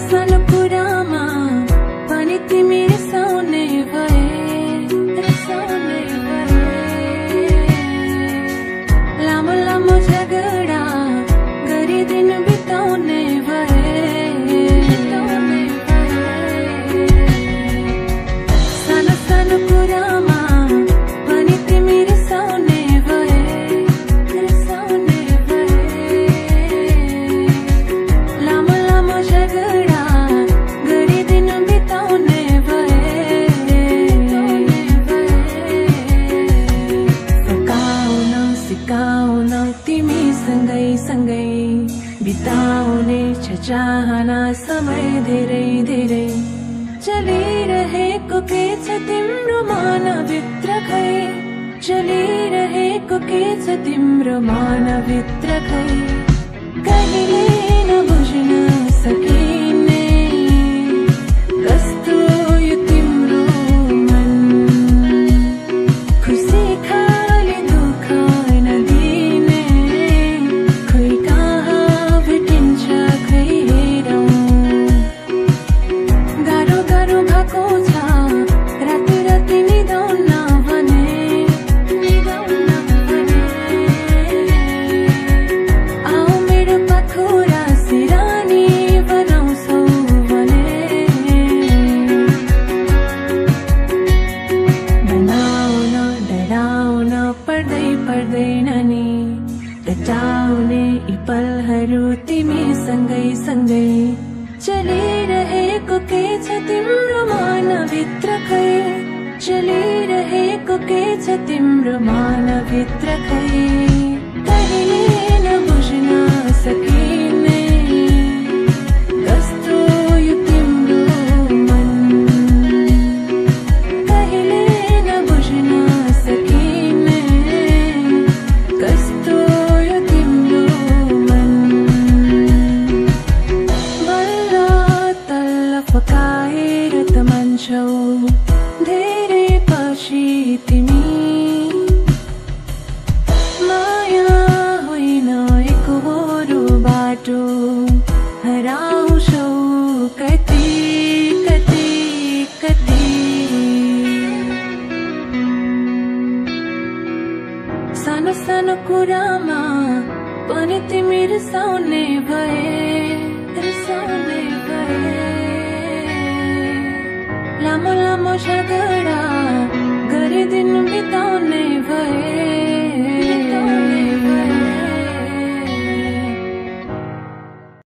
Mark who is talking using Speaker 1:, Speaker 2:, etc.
Speaker 1: सानो कुरामा पनि तिमी रिसाउने भए, रिसाउने भए। लामो लामो झगडा गरी दिन बिताउने भए, बिताउने भए। सानो सानो कुरामा पनि तिमी रिसाउने भए, रिसाउने भए। लामो लामो झगडा गरी दिन बिताउने भए, बिताउने भए। फकाउन सिकाउन तिमी सँगै सँगै बिताउने छ चाहना समय धेरै धेरै। चलिरहेको के छ तिम्रो मनभित्र खै, चलिरहेको के छ तिम्रो मनभित्र खै। कहिले नबुझ्न सकिने कस्तो यो तिम्रो मन, खुसी खाली दुःख नदिने। खोइ कहाँ भेटिन्छ खै हेरौँ, गाह्रो गाह्रो भएको छ राति राति निदाउन भने, निदाउन भने। आओ मेरो पाखुरा सिरानी बनाउँछौ भने, बनाउन डराउन पर्दैन नि। कटाउने यी पलहरू तिमी सँगै सँगै। चलिरहेको के छ तिम्रो मनभित्र खै, चलिरहेको के छ तिम्रो मनभित्र खै। कहिले नबुझ्न सकिने कस्तो यो तिम्रो मन, कहिले नबुझ्न सकिने कस्तो यो तिम्रो मन। बल्ल तल्ल फकाएर त मान्छौ धेरै पछि तिमी। माया होइन एकहोरो बाटो हराउँछौ कति कति कति। सानो सानो कुरामा पनि तिमी रिसाउने भए, रिसाउने भए। लामो लामो झगडा